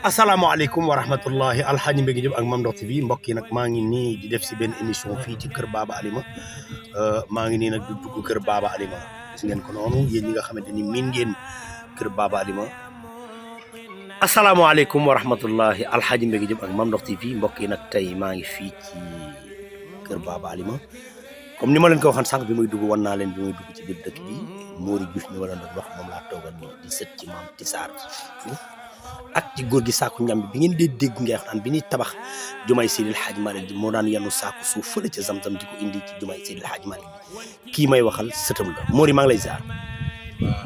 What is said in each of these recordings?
asalaamaaleykum wa rahmatullahi alxaaji Mbégi Diop ak Mame Ndokh TV mbokk yi nag maa ngi nii di def si benn émission fii ci kër Baba Alima maa ngi nii nag di dugg kër Baba Alima gis ngeen ko noonu yéen ñi nga xamante ni miin ngeen kër Baba Alima. asalaamaaleykum wa rahmatullahi alxaaji Mbégi Diop ak Mame Ndokh TV mbokk yi nag tey maa ngi fii ci kër Baba Alima comme ni ma leen ko waxoon sànq bi muy dugg wan naa leen bi muy dugg ci biir dëkk bi Mori Diouf mi wala doon wax moom laa toogal nii di sët ci maam Tissaar ak ci góor gi saaku ñam bi ngeen dee dégg ngay wax naan bi ñuy tabax jumaay Seydil Hadji Malick ji moo daan yanu saaku suuf fële ca Zamzam di ko indi ci jumaay Seydil Hadji Malick bi kii may waxal sëtam la Mori maa ngi lay ziar. maa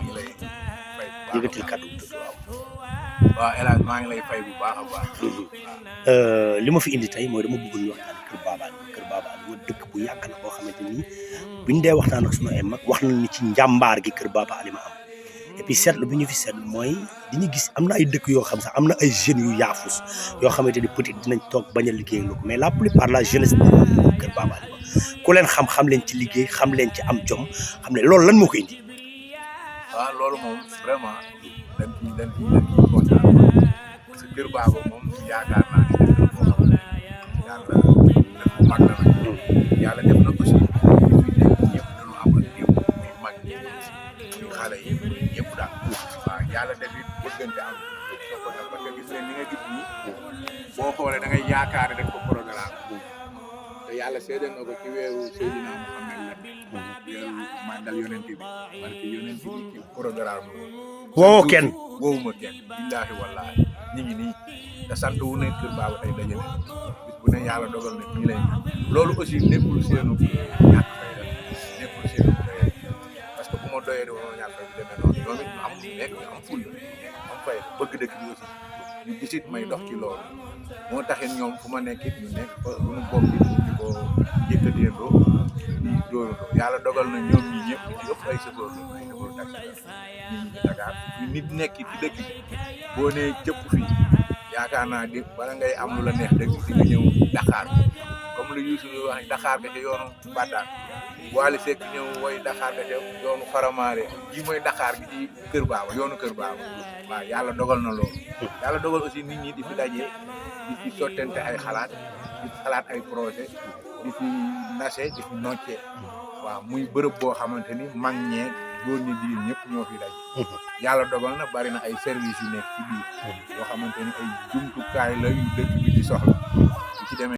ngi lay fay bu yëgatil kàddu bu tudd waaw. waaw El Hadj maa ngi lay fay bu baax a baax. li ma fi indi tey mooy dama bëggoon ñu waxtaan kër Baba Alima kër Baba Alima dëkk bu yàgg la boo xamante ni buñ dee waxtaan ak sunu ay mag wax nañ ni ci njàmbaar gi kër Baba Alima am. et puis seetlu bi ñu fi seetlu mooy dañuy gis am na ay dëkk yoo xam sax am na ay jeunes yu yaafus yoo xamante ni peut-être dinañ toog bañ a liggéey lu ko mais la plupart la jeunesse kër Baba Alima ku leen xam leen ci liggéey xam leen ci am jom xam ne loolu lan moo ko indi. waaw loolu moom vraiment dañ ciy kontaan parce que kër Baba moom yaakaar naa ne def na boo xam ne yàlla def ko mag la nag yàlla def na aussi fi nekk ñëpp dañu am ak diw muy mag ñi muy xale yi ñëpp daal waaw yàlla def it bëggante am soo ko def parce que gis leen li nga gis nii boo xoolee da ngay yaakaar ne def ko programme te yàlla seede na ko ci weeru Seydina Muhammad la weeru màggal yonent bi parce que yonent bi ci programme woo kenn woowuma kenn billaahi wallaahi ñu ngi nii te sant wu ne kër Baba tey dajale bis bu ne yàlla dogal na fii lay loolu aussi nekkul seenu ñàkk fay def nekkul seenu parce que bu ma doyee di wala ñàkk fay bi demee noonu ñoom it ñu am nekk ñu am ful am fay bëgg dëkk bi aussi ñu gisit may dox ci loolu moo taxit ñoom fu ma nekk it ñu nekk fa lu nu bokk it ñu ko yëkkateendoo di dóorandoo yàlla dogal na ñoom ñi ñëpp ñu ci ëpp ay chauffeur la ay chauffeur taxi la ñi Dakar ñu nit nekk ci dëkk bi boo nee cëpp fii yaakaar naa di bala ngay am lu la neex dëgg di nga ñëw Dakar comme lu Youssou wax Dakar ga ca yoonu Badaan Wally Seck ñëw woy Dakar ga ca yoonu Faramaare ji mooy Dakar gi ci kër Baba yoonu kër Baba waaw yàlla dogal na loolu yàlla dogal aussi nit ñi di fi dajee di fi sottante ay xalaat di xalaat ay projet di fi nase di fi noccee waaw muy bërëb boo xamante ni mag ñee góor ñi jigéen ñëpp ñoo fi daj yàlla dogal na bari na ay services yu nekk ci biir yoo xamante ni ay jumtukaay la yu dëkk bi di soxla